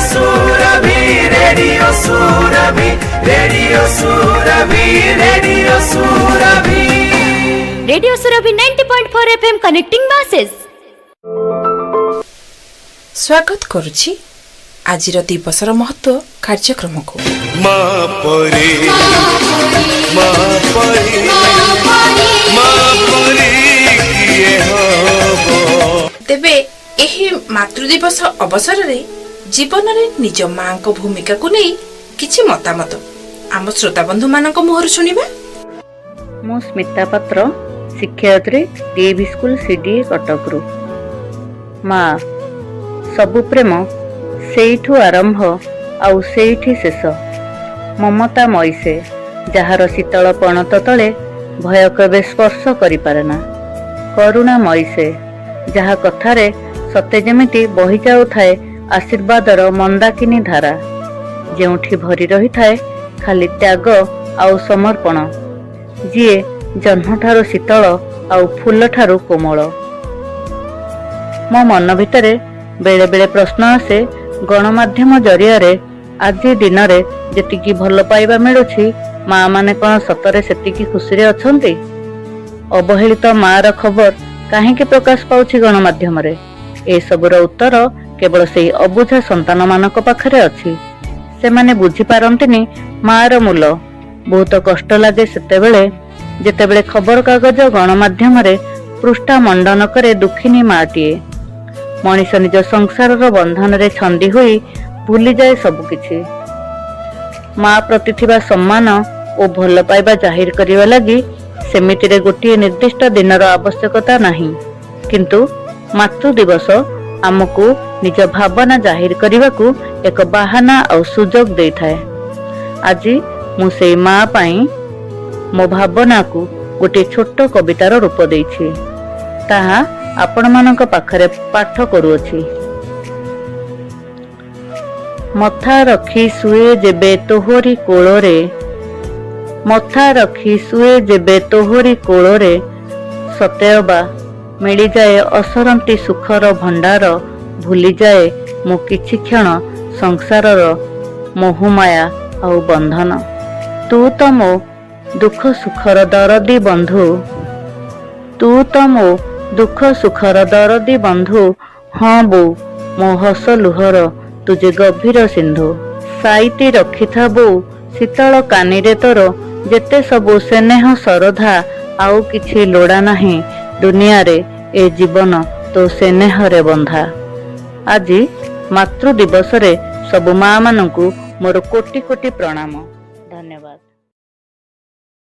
Surabhi, radio Surabhi, radio Surabhi, radio Surabhi. Radio Surabhi 90.4 FM, connecting masses. ସ୍ୱାଗତ କରୁଛି ଆଜିର ଦିବସର ମହତ୍ଵ କାର୍ଯ୍ୟକ୍ରମକୁ। ମା ପରି, ମା ପରି, ମା ପରି କିଏ ହବ? ତେବେ ଏହି ମାତୃ ଦିବସ ଅବସରରେ ଜୀବନରେ ନିଜ ମାଙ୍କ ଭୂମିକାକୁ ନେଇ କିଛି ମତାମତ ଆମ ଶ୍ରୋତାବନ୍ଧୁମାନଙ୍କ ମୁହଁରୁ ଶୁଣିବା। ମୁଁ ସ୍ମିତା ପାତ୍ର, ଶିକ୍ଷୟିତ୍ରୀ, ଡିଏଭି ସ୍କୁଲ, ସିଡିଏ, କଟକରୁ। ମା, ସବୁ ପ୍ରେମ ସେଇଠୁ ଆରମ୍ଭ ଆଉ ସେଇଠି ଶେଷ। ମମତାମୟୀ ସେ, ଯାହାର ଶୀତଳ ପଣତ ତଳେ ଭୟ କେବେ ସ୍ପର୍ଶ କରିପାରେ ନା। କରୁଣାମୟୀ ସେ, ଯାହା କଥାରେ ସତେ ଯେମିତି ବହି ଯାଉଥାଏ ଆଶୀର୍ବାଦର ମନ୍ଦାକିନୀ ଧାରା, ଯେଉଁଠି ଭରି ରହିଥାଏ ଖାଲି ତ୍ୟାଗ ଆଉ ସମର୍ପଣ, ଯିଏ ଜହ୍ନଠାରୁ ଶୀତଳ ଆଉ ଫୁଲଠାରୁ କୋମଳ। ମୋ ମନ ଭିତରେ ବେଳେ ବେଳେ ପ୍ରଶ୍ନ ଆସେ, ଗଣମାଧ୍ୟମ ଜରିଆରେ ଆଜି ଦିନରେ ଯେତିକି ଭଲ ପାଇବା ମିଳୁଛି, ମା ମାନେ କଣ ସତରେ ସେତିକି ଖୁସିରେ ଅଛନ୍ତି? ଅବହେଳିତ ମାର ଖବର କାହିଁକି ପ୍ରକାଶ ପାଉଛି ଗଣମାଧ୍ୟମରେ? ଏସବୁର ଉତ୍ତର କେବଳ ସେଇ ଅବୁଝା ସନ୍ତାନମାନଙ୍କ ପାଖରେ ଅଛି। ସେମାନେ ବୁଝିପାରନ୍ତିନି ମାର ମୂଲ। ବହୁତ କଷ୍ଟ ଲାଗେ ସେତେବେଳେ, ଯେତେବେଳେ ଖବରକାଗଜ ଗଣମାଧ୍ୟମରେ ପୃଷ୍ଠା ମଣ୍ଡନ କରେ ଦୁଃଖିନୀ ମାଟିଏ। ମଣିଷ ନିଜ ସଂସାରର ବନ୍ଧନରେ ଛନ୍ଦି ହୋଇ ଭୁଲିଯାଏ ସବୁକିଛି। ମା ପ୍ରତି ଥିବା ସମ୍ମାନ ଓ ଭଲ ପାଇବା ଜାହିର କରିବା ଲାଗି ସେମିତିରେ ଗୋଟିଏ ନିର୍ଦ୍ଦିଷ୍ଟ ଦିନର ଆବଶ୍ୟକତା ନାହିଁ, କିନ୍ତୁ ମାତୃ ଦିବସ ଆମକୁ ନିଜ ଭାବନା ଜାହିର କରିବାକୁ ଏକ ବାହାନା ଆଉ ସୁଯୋଗ ଦେଇଥାଏ। ଆଜି ମୁଁ ସେଇ ମା ପାଇଁ ମୋ ଭାବନାକୁ ଗୋଟିଏ ଛୋଟ କବିତାର ରୂପ ଦେଇଛି, ତାହା ଆପଣମାନଙ୍କ ପାଖରେ ପାଠ କରୁଅଛି। ମଥା ରଖି ଶୁଏ ଯେବେ ତୋହରି କୋଳରେ, ମଥା ରଖି ଶୁଏ ଯେବେ ତୋହରି କୋଳରେ, ସତେ ଅବା ମିଳିଯାଏ ଅସରନ୍ତି ସୁଖର ଭଣ୍ଡାର। ଭୁଲିଯାଏ ମୁଁ କିଛି କ୍ଷଣ ସଂସାରର ମୋହମାୟା ଆଉ ବନ୍ଧନ। ତୁ ତ ମୋ ଦୁଃଖ ସୁଖର ଦରଦୀ ବନ୍ଧୁ, ତୁ ତ ମୋ ଦୁଃଖ ସୁଖର ଦରଦୀ ବନ୍ଧୁ, ହଁ ବୋଉ, ମୋ ହସ ଲୁହର ତୁ ଯେ ଗଭୀର ସିନ୍ଧୁ। ସାଇତି ରଖିଥା ବୋଉ ଶୀତଳ କାନିରେ ତୋର ଯେତେ ସବୁ ସ୍ନେହ ଶରଧା, ଆଉ କିଛି ଲୋଡ଼ା ନାହିଁ ଦୁନିଆରେ, ଏ ଜୀବନ ତୋ ସ୍ନେହରେ ବନ୍ଧା। ଆଜି ମାତୃ ଦିବସରେ ସବୁ ମା ମାନଙ୍କୁ ମୋର କୋଟି କୋଟି ପ୍ରଣାମ। ଧନ୍ୟବାଦ।